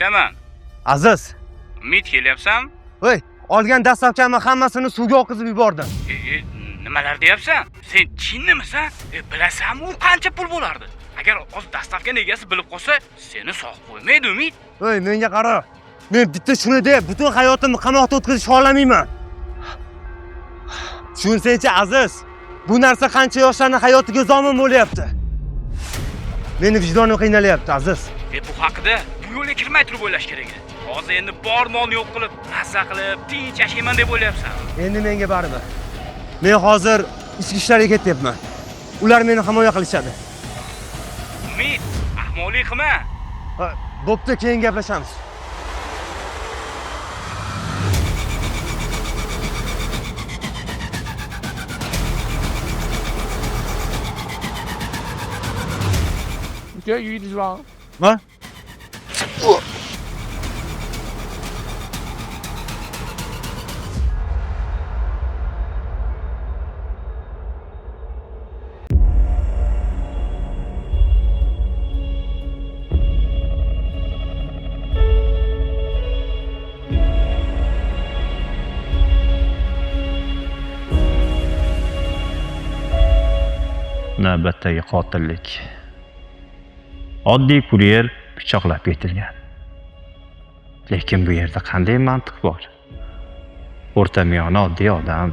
Eshitaman. Aziz. Umid, kelyapsan? Voy, olgan dastavkamni hammasini suvga oqizib yubordim. Nimalar deyapsan? Sen jinnimisan? Bilasanmi u qancha pul bo'lardi? Agar hozir dastavkani egasi bilib qolsa, seni sog' qo'ymaydi, Umid. Voy, menga qara. Men bitta shuni deb butun hayotimni qamoqda o'tkazishni xohlamayman. Tushunsangchi, Aziz, bu narsa qancha yoshlarning hayotiga zomin bo'lyapti. Meni vijdonim qiynalyapti, Aziz. Bu haqida bu yo'lga kirmay turib o'ylash kerak edi. Hozir endi bor molni yo'q qilib, mazza qilib, tinch yashayman deb o'ylayapsan. Endi menga baribir. Men hozir ichki ishlarga ketyapman. Ular meni himoya qilishadi. Umid, ahmoqlik qilma. Bo'pti, keyin gaplashamiz. Ha? Navbatdagi qotillik. Oddiy kuryer pichoqlab ketilgan. Lekin bu yerda qanday mantiq bor? O'rtamiyona oddiy odam,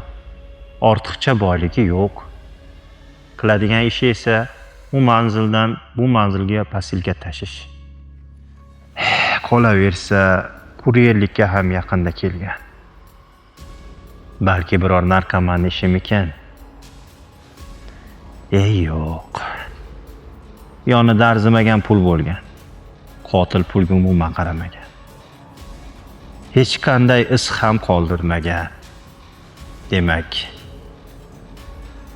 ortiqcha boyligi yo'q. Qiladigan ishi esa u manzildan bu manzilga posilka tashish. Qolaversa, kuryerlikka ham yaqinda kelgan. Balki biror narkoman ishimikan? Yo'q. Yonida arzimagan pul bo'lgan. Qotil pulga umuman qaramagan. Hech qanday iz ham qoldirmagan.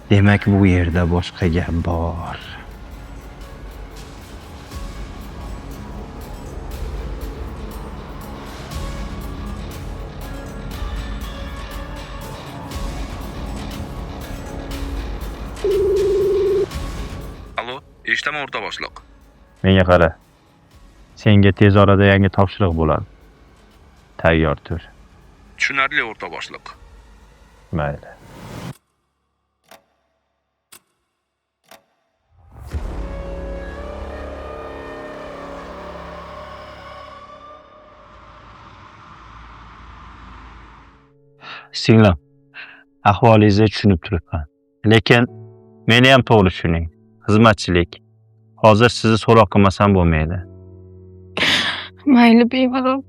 Demak bu yerda boshqa gap bor. Alo, eshitaman o'rta boshliq. Menga qara. Senga tez orada yangi topshiriq bo'ladi. Tayyor tur. Tushunarli o'rta boshliq. Mayli. Singlim, ahvolingizni tushunib turibman. Lekin meni ham to'g'ri tushuning. Xizmatchilik. Hozir sizni so'roq qilmasam bo'lmaydi. Mayli, bemalol.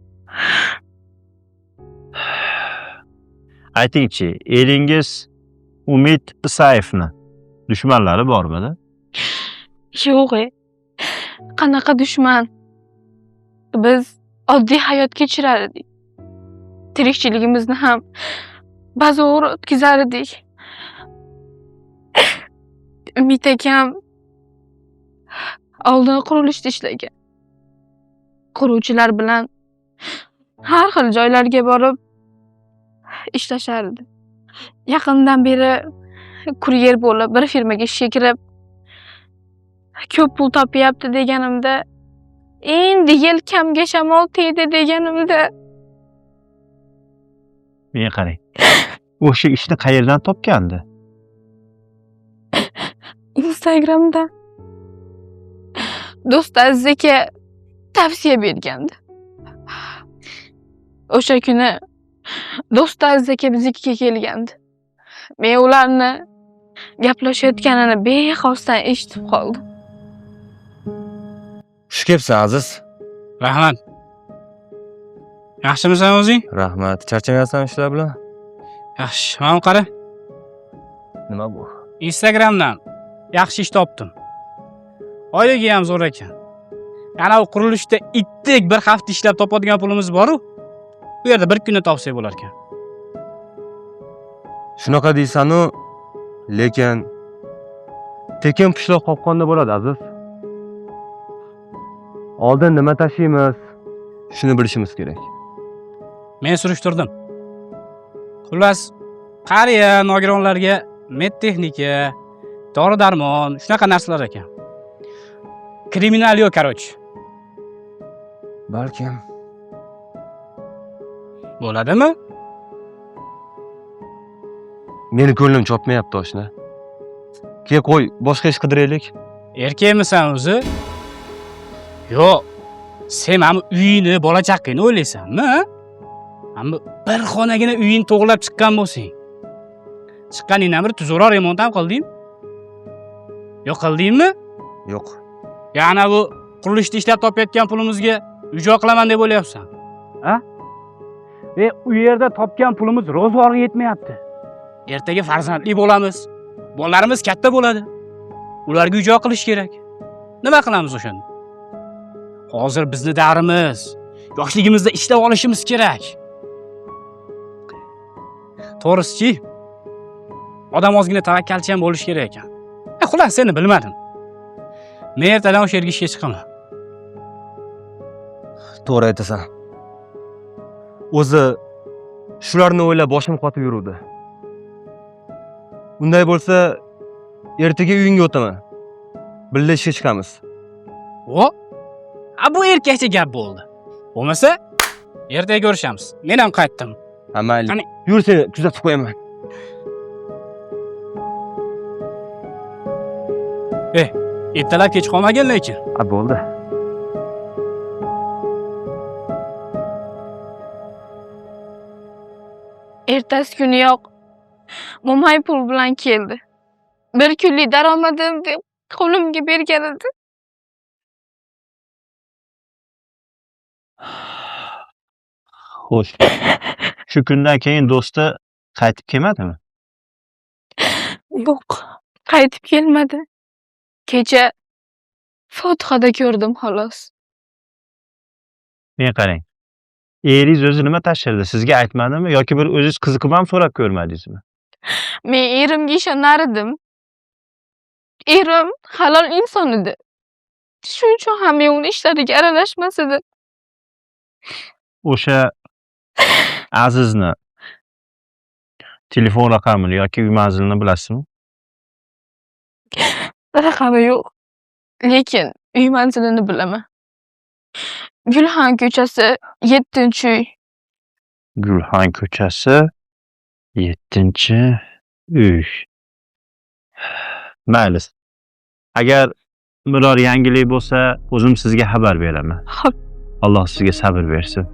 Aytingchi, eringiz Umid Isayevni dushmanlari bormidi? Yo'q. Qanaqa dushman? Biz oddiy hayot kechirar edik. Tirikchiligimizni ham bazo'r o'tkazar edik. Umid akam oldin qurilishda ishlagan. Quruvchilar bilan har xil joylarga borib ishlashardi. Yaqindan beri kuryer bo'lib bir firmaga ishga kirib ko'p pul topyapti deganimda, endi yelkamga shamol tegdi deganimda. Menga qarang. O'sha ishni qayerdan topgandi? Instagramda. Do'st Aziz aka tavsiya bergandi. O'sha kuni do'st Aziz aka biznikiga kelgandi. Men ularni gaplashayotganini bexosdan eshitib qoldim. Xush kelibsan, Aziz. Rahmat. Yaxshimisan o'zing? Rahmat. Charchamayapsan ishlar bilan? Yaxshi. Mana qara. Nima bu? Instagramdan yaxshi ish topdim. Oyligi ham zo'r ekan. Yana u qurilishda itdek bir hafta ishlab topadigan pulimiz bor-u. Bu yerda bir kunda topsak bo'lar ekan. Shunaqa deysan-u, lekin tekin pishloq qopqonda bo'ladi, Aziz. Oldin nima tashiymiz? Shuni bilishimiz kerak. Men surishtirdim. Xullas, qariya nogironlarga medtexnika, dori-darmon, shunaqa narsalar ekan. Kriminal yo'q, karoch. Balkim. Bo'ladimi? Meni ko'nglim chopmayapti, oshna. Ke qo'y, boshqa ish qidiraylik. Erkakmisan o'zi? Yo'q. Sen mana uyingni, bola chaqangni o'ylaysanmi? Mana bir xonagina uyingni to'g'rilab chiqqan bo'lsang. Chiqqaningdan beri tuzukroq remont ham qildingmi? Yo'q, qildingmi? Yo'q. Yana bu qurilishda ishlab topayotgan pulimizga uy-joy qilaman deb o'ylayapsan. Ha? Ve u yerda topgan pulimiz ro'zg'orga yetmayapti. Ertaga farzandli bo'lamiz. Bolalarimiz katta bo'ladi. Ularga uy-joy qilish kerak. Nima qilamiz o'shanda? Hozir bizni davrimiz, yoshligimizda ishlab olishimiz kerak. To'g'risi-chi, odam ozgina tavakkalchi ham bo'lishi kerak ekan. Xullas, seni bilmadim. Men ertadan o'sha yerga ishga chiqaman. To'g'ri aytasan. O'zi shularni o'ylab boshim qotib yuruvdi. Unday bo'lsa, ertaga uyingga o'taman. Birga ishga chiqamiz. O? A bu erkakcha gap bo'ldi. Bo'lmasa, ertaga ko'rishamiz. Men ham qaytdim. Ha, mayli. Qani? Yur, seni kuzatib qo'yaman. Ertalab kech qolmagin lekin. Ha, bo'ldi. Ertasi kuniyoq mo'may pul bilan keldi. Bir kunlik daromadim deb qo'limga bergan edi. Xo'sh. Shu kundan keyin do'sti qaytib kelmadimi? Yo'q, qaytib kelmadi. Kecha fotihada ko'rdim xolos. Men qarang. Eringiz o'zi nima tashirdi? Sizga aytmadimi yoki bir o'zingiz qiziqib ham so'rab ko'rmadingizmi? Men erimga ishonar edim. Erim halol inson edi. Shuning uchun ham men uni ishlariga aralashmas edim. O'sha Azizni telefon raqamini yoki uy manzilini bilasizmi? Raqami yo'q. Lekin uy manzilini bilaman. Gulxan ko'chasi, 7-uy. Gulxan ko'chasi, 7-uy. Mayli. Agar biror yangilik bo'lsa, o'zim sizga xabar beraman. Xo'p. Alloh sizga sabr bersin.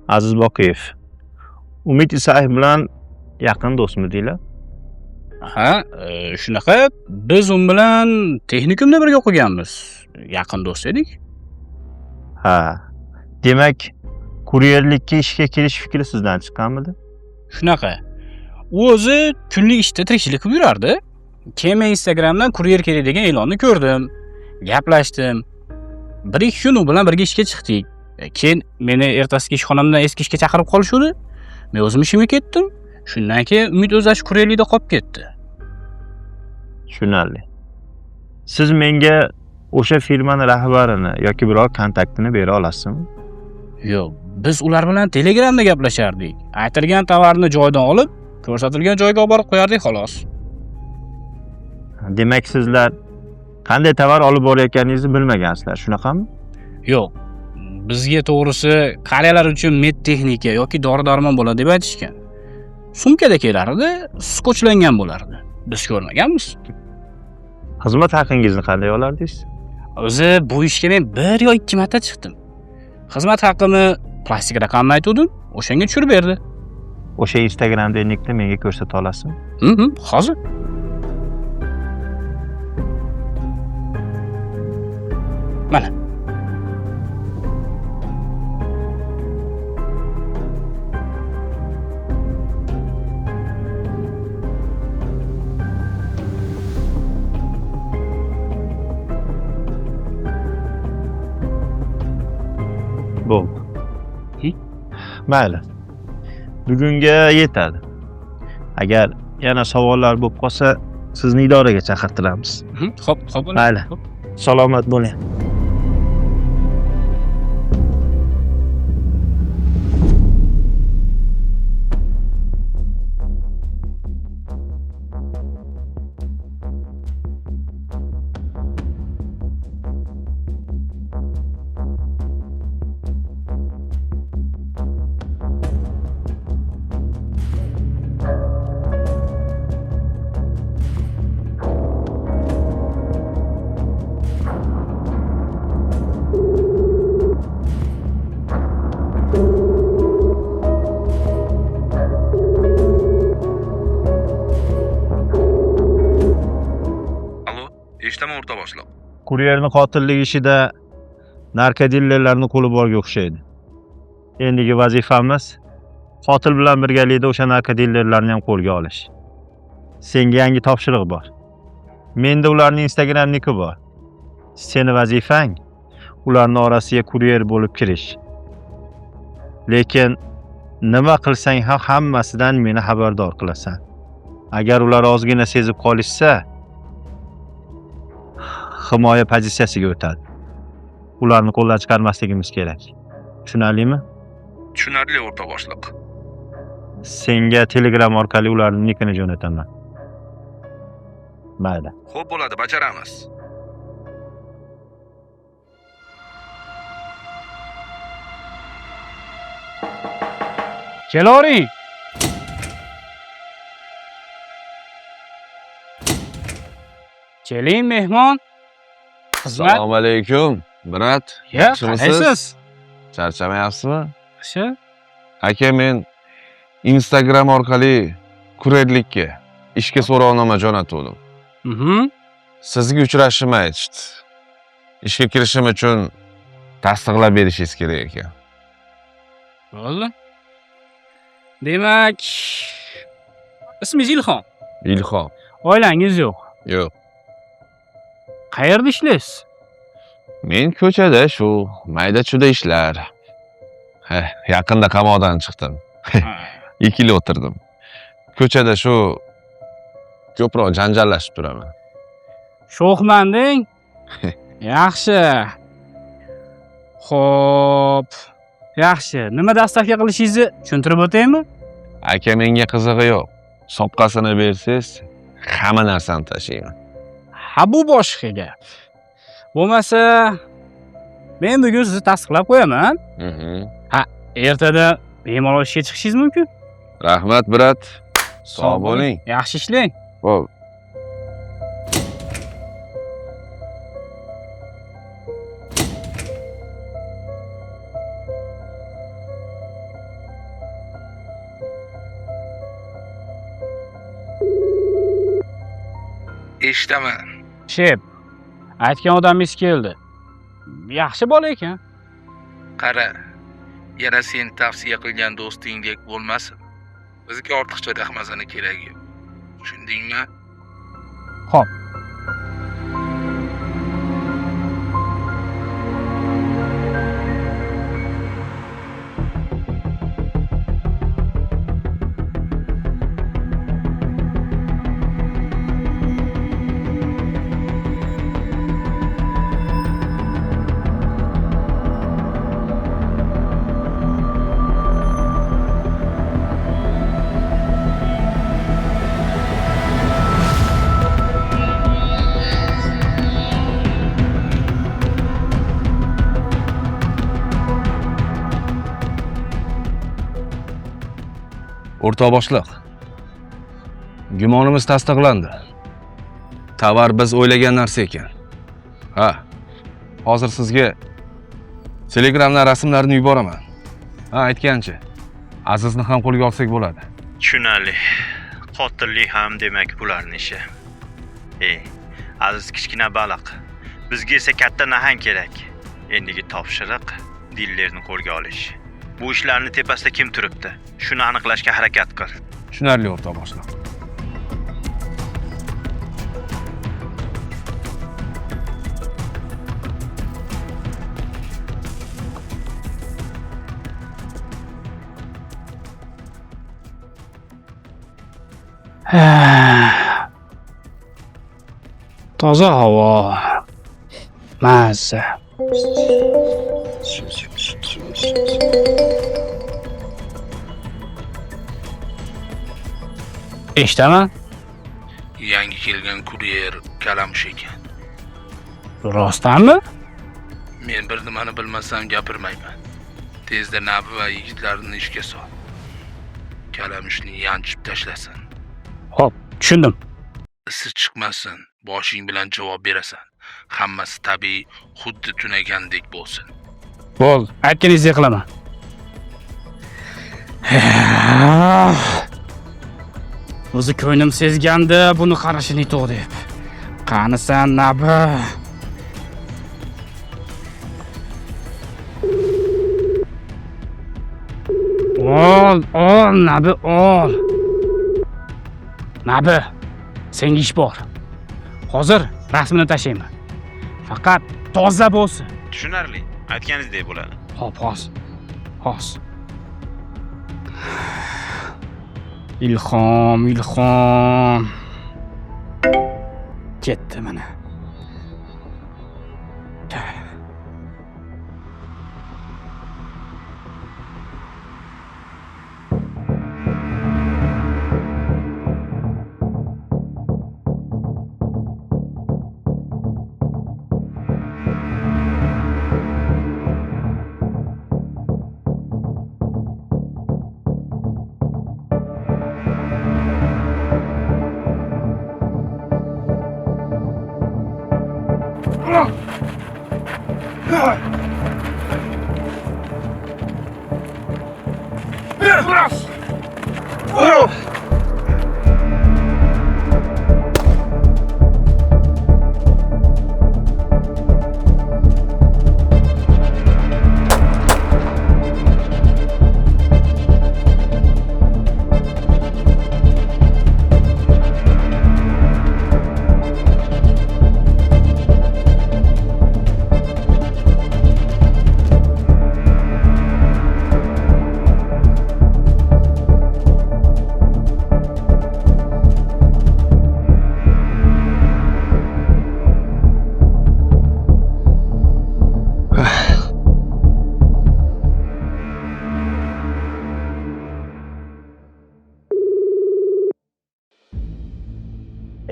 Aziz Boqiyev, Umid Isayev bilan yaqin do'stmidinglar? Ha, shunaqa, biz u bilan texnikumda birga o'qiganmiz. Yaqin do'st edik. Ha. Demak, kuryerlikka ishga kelish fikri sizdan chiqqanmidi? Shunaqa. U o'zi kunlik ishda tirikchilik qilib yurardi. Keyin men Instagramdan kuryer kerak degan e'lonni ko'rdim. Gaplashdim. 1-2 kun u bilan birga ishga chiqdik. Keyin meni ertasiga ishxonamdan eski ishga chaqirib qolishuvdi. Men o'zim ishimga ketdim. Shundan keyin Umid o'zi shu kuryerlikda qolib ketdi. Tushunarli. Siz menga o'sha firmani rahbarini yoki biror kontaktini bera olasizmi? Yo'q, biz ular bilan Telegramda gaplashardik. Aytilgan tovarni joyidan olib, ko'rsatilgan joyga olib borib qo'yardik xolos. Demak, sizlar qanday tovar olib borayotganingizni bilmagansizlar, shunaqami? Yo'q. Bizga to'g'risi qariyalar uchun med texnika yoki dori-darmon bo'ladi deb aytishgan. Sumkada kelardi, skochlangan bo'lardi. Biz ko'rmaganmiz. Xizmat haqingizni qanday olardingiz? O'zi bu ishga men 1 yo 2 marta chiqdim. Xizmat haqimni plastik raqamni aytuvdim, o'shanga tushirib berdi. O'sha Instagramda nikni menga ko'rsata olasizmi? Hozir. Mana. Bo'ldi. Mayli. Bugunga yetadi. Agar yana savollar bo'lib qolsa, sizni idoraga chaqirtiramiz. Xo'p, xo'p. Mayli. Salomat bo'ling. boshliq. Kuryerni qotillik ishida narkodillerlarni qo'li borga o'xshaydi. Endigi vazifamiz qotil bilan birgalikda o'sha narkodillerlarni ham qo'lga olish. Senga yangi topshiriq bor. Menda ularning Instagram niki bor. Seni vazifang ularning orasiga kuryer bo'lib kirish. Lekin nima qilsang ham hammasidan meni xabardor qilasan. Agar ular ozgina sezib qolishsa, himoya pozitsiyasiga o'tadi. Ularni qo'ldan chiqarmasligimiz kerak. Tushunarlimi? Tushunarli, o'rta boshliq. Senga Telegram orqali ularning nikini jo'nataman. Mayli. Xo'p bo'ladi, bajaramiz. Kelavering. Keling mehmon. Xizmat. Assalomu alaykum, brat. Ya, Yaxshimisiz? qalaysiz? Charchamayapsizmi? Yaxshi. Aka, men Instagram orqali kurerlikka ishga so'rovnoma jo'natuvdim. Sizga uchrashimni aytishdi. Ishga kirishim uchun tasdiqlab berishingiz kerak ekan. Bo'ldi. Demak, ismingiz Ilhom. Ilhom. Oilangiz yo'q. Yo'q. Qayerda ishlaysiz? Men ko'chada shu mayda-chuyda ishlar. Yaqinda qamoqdan chiqdim. 2 yil o'tirdim. Ko'chada shu ko'proq janjallashib turaman. Sho'xman deng. Yaxshi. Xo'p. Yaxshi. Nima dastavka qilishingizni tushuntirib o'taymi? Aka, menga qizig'i yo'q. Soqqasini bersangiz, hamma narsani tashiyman. Ha, bu boshqa gap. Bo'lmasa, men bugun sizni tasdiqlab qo'yaman. Ha, ertada bemalol ishga chiqishingiz mumkin. Rahmat, brat. Sog' bo'ling. Yaxshi ishlang. Xo'p. Eshitaman. Shep. Aytgan odamingiz keldi. Yaxshi bola ekan. Qara, yana sen tavsiya qilgan do'stingdek bo'lmasin. Bizga ortiqcha dahmazani keragi yo'q. Tushundingmi? Xo'p. O'rtoq boshliq, gumonimiz tasdiqlandi. Tovar biz o'ylagan narsa ekan. Ha, hozir sizga Telegramdan rasmlarni yuboraman. Ha, aytgancha, Azizni ham qo'lga olsak bo'ladi. Tushunarli. Qotillik ham demak bularning ishi. Aziz kichkina baliq. Bizga esa katta nahang kerak. Endigi topshiriq dillerni qo'lga olish. Bu ishlarni tepasida kim turibdi? Shuni aniqlashga harakat qil. Tushunarli, o'rtoq boshliq. Toza havo. Mazza. Eshitaman. Yangi kelgan kuryer kalamush ekan. Rostdanmi? Men bir nimani bilmasam gapirmayman. Tezda Nabi va yigitlarini ishga sol. Kalamushni yanchib tashlasin. Xo'p, tushundim. Isi chiqmasin, boshing bilan javob berasan. Hammasi tabiiy, xuddi tunagandek bo'lsin. Bo'ldi, aytganingizdek qilaman. O'zi ko'nglim sezgandi buni qarashini to'g'ri deb. Qanisan Nabi? Ol, ol Nabi, ol. Nabi, senga ish bor. Hozir rasmini tashlayman. Faqat toza bo'lsin. Tushunarli. Aytganingizdek bo'ladi. Xo'p, hozir. Hozir. Ilhom, Ilhom. Ketdi mana.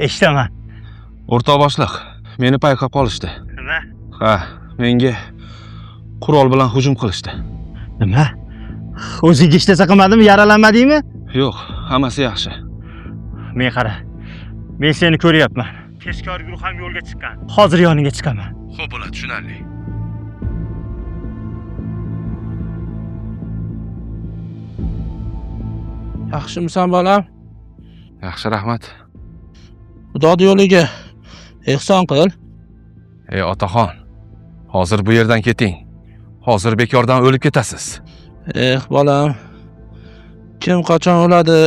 Eshitaman. O'rtoq boshliq, meni payqab qolishdi. Nima? Ha, menga qurol bilan hujum qilishdi. Nima? O'zingga hech narsa qilmadimi, yaralanmadingmi? Yo'q, hammasi yaxshi. Men qara. Men seni ko'ryapman. Tezkor guruh ham yo'lga chiqqan. Hozir yoningga chiqaman. Xo'p, bo'ladi, tushunarli. Yaxshimisan bolam? Yaxshi, rahmat. Xudo yo'liga ehson qil. Ey otaxon, hozir bu yerdan keting. Hozir bekordan o'lib ketasiz. Eh bolam, kim qachon o'ladi?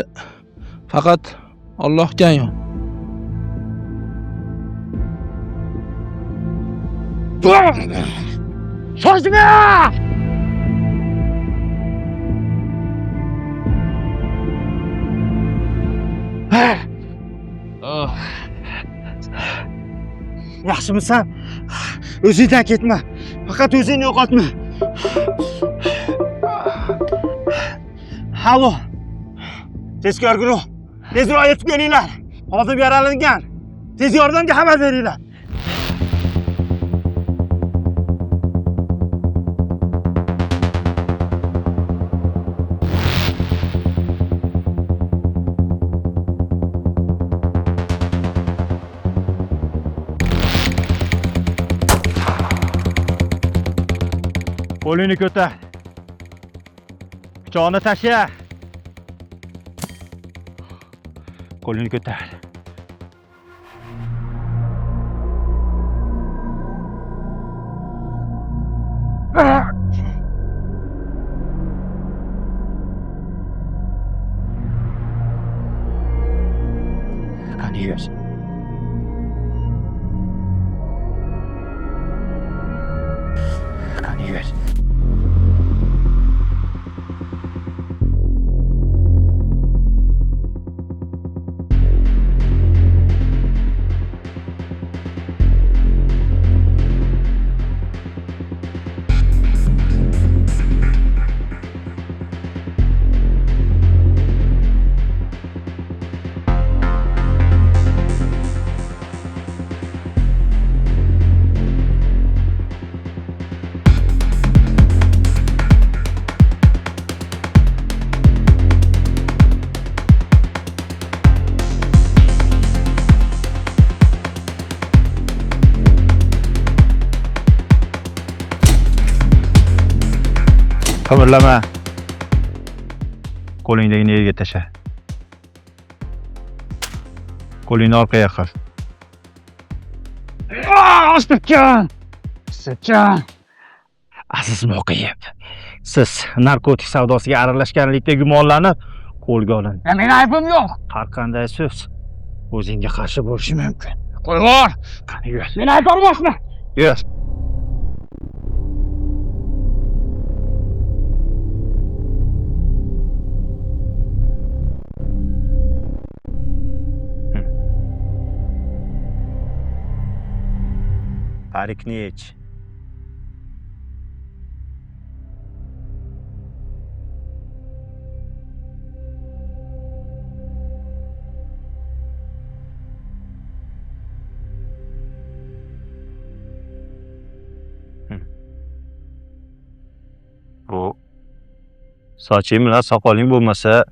Faqat Allohga ayon. Shoshma! Yaxshimisan? O'zingdan ketma. Faqat o'zingni yo'qotma. Havo. Tezkor guruh. Tezroq yetib kelinglar. Hozir yaralangan. Tez yordamga xabar beringlar. Qo'lingni ko'tar. Pichoqni tashla. Qo'lingni ko'tar. Qani yur. Qani yur. Qimirlama. Qo'lingdagini yerga tasha. Qo'lingni orqaga qil. Sekin. Sekin. Aziz Boqiyev, siz narkotik savdosiga aralashganlikda gumonlanib qo'lga olindi. Meni aybim yo'q. Har qanday so'z o'zingga qarshi bo'lishi mumkin. Qo'yvor. Qani yur. Meni aybdor emasman. Yur. Parikni yech. Bu soching bilan soqoling bo'lmasa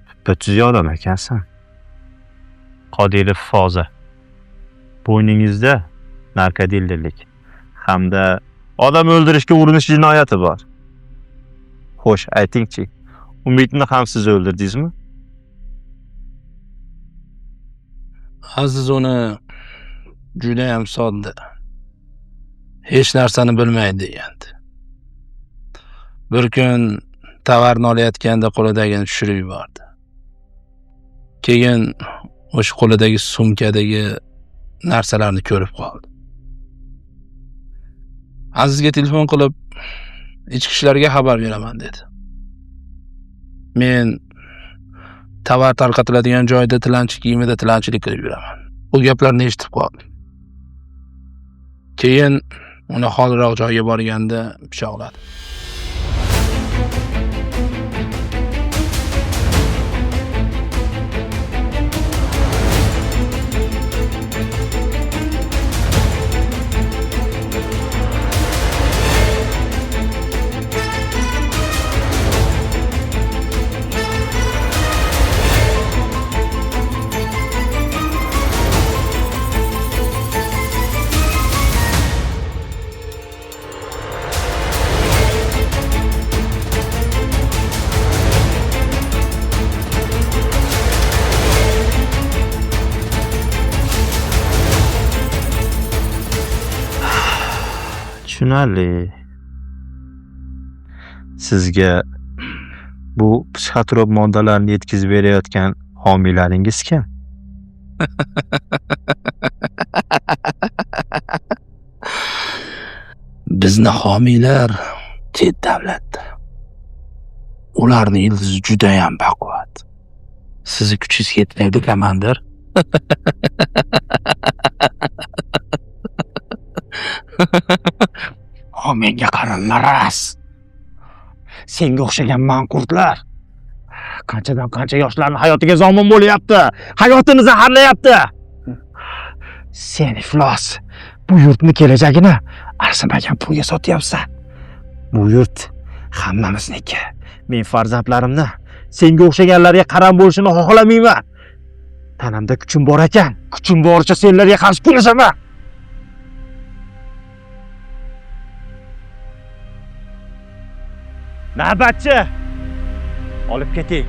tuppa-tuzuk odam ekansan. Qodirov Foza. Bo'yningizda narkodillerlik hamda odam o'ldirishga urinish jinoyati bor. Xo'sh, aytingchi, Umidni ham siz o'ldirdingizmi? Aziz uni juda ham sodda, hech narsani bilmaydi degandi. Bir kun tovarni olayotganda qo'lidagini tushirib yubordi. Keyin o'sha qo'lidagi sumkadagi narsalarni ko'rib qoldi. Azizga telefon qilib, ichki ishlarga xabar beraman dedi. Men tovar tarqatiladigan joyda tilanchi kiyimida tilanchilik qilib yuraman. Bu gaplarni eshitib qoldim. Keyin uni xoliroq joyga borganda pichoqladi. Tushunarli. Sizga bu psixotrop moddalarni yetkazib berayotgan homiylaringiz kim? Bizni homiylar chet davlatda. Ularning ildizi juda ham baquvvat. Sizni kuchingiz yetmaydi, komandir. O menga qara, maraz. Senga o'xshagan manqurtlar qanchadan qancha yoshlarning hayotiga zomin bo'lyapti, hayotini zaharlayapti. Sen iflos, bu yurtni kelajagini arzimagan pulga sotyapsan. Bu yurt hammamizniki. Men farzandlarimni senga o'xshaganlarga qaram bo'lishini xohlamayman. Tanamda kuchim bor ekan, kuchim boricha senlarga qarshi kurashaman. Navbatchi, olib keting.